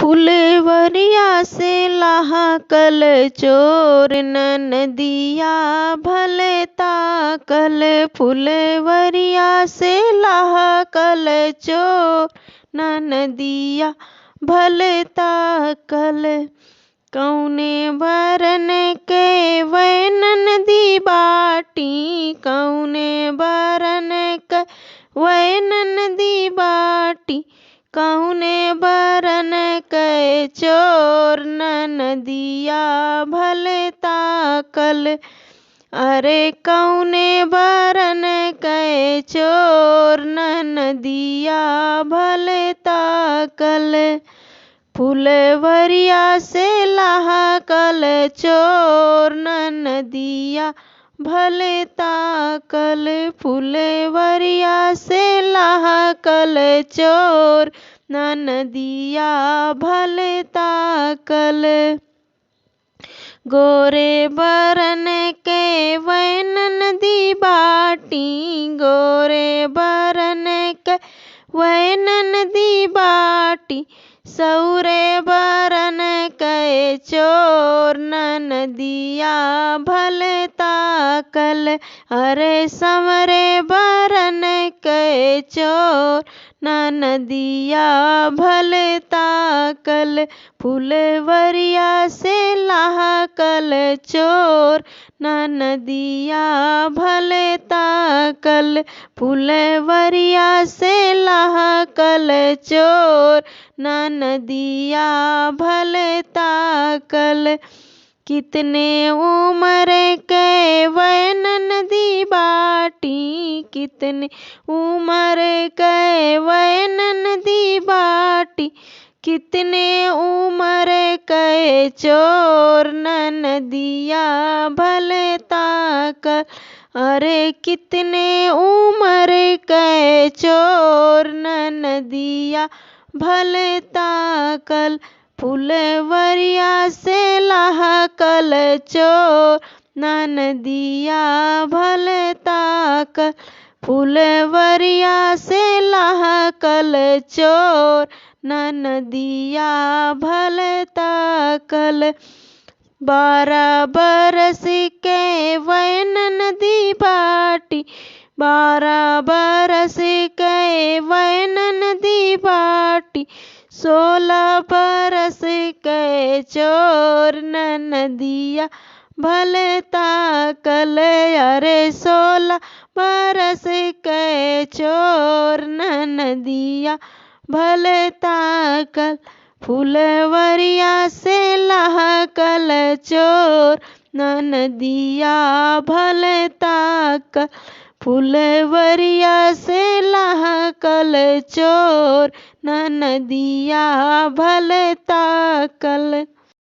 फुलवरिया से लहकल चोर ननदिया भले ताकल। फुलवरिया से लहकल चोर ननदिया भले ताकल। कौने बरन के वै ननदी बाटी, कौने बरन के वै ननदी बाटी, कौने बरन के चोर ननदिया भले ताकल। अरे कौने बरन के चोर ननदिया भले ताकल। फुलवरिया से लहकल चोर ननदिया भले ताकल। फुलवरिया से लहकल चोर ननदिया भले ताकल। गोरे बरन के वै ननदी बाटी, गोरे बरन के वै ननदी बाटी, सौरे बरन के चोर ननदिया भले ताकल। अरे संवरे बरन के चोर ननदिया भले ताकल। फुलवरिया से लहकल चोर ननदिया भले ताकल। फुलवरिया से लहकल चोर ननदिया भले ताकल। कितने उम्र के वै ननदी बाटी, कितने उम्र के वै ननदी बाटी, कितने उम्र के चोर ननदिया भले ताकल। अरे कितने उम्र के चोर ननदिया भले ताकल। फुलवरिया से लहकल चोर ननदिया भले ताकल। फुलवरिया से लहकल चोर ननदिया भले ताकल। 12 बरस के वै ननदी बाटी, 12 बरस के वै ननदी बाटी, 16 बरस के चोर ननदिया भले ताकल। अरे 16 बरस के चोर ननदिया भले ताकल। फुलवरिया से लहकल चोर ननदिया भले ताकल। फुलवरिया से लहकल चोर ननदिया भले ताकल।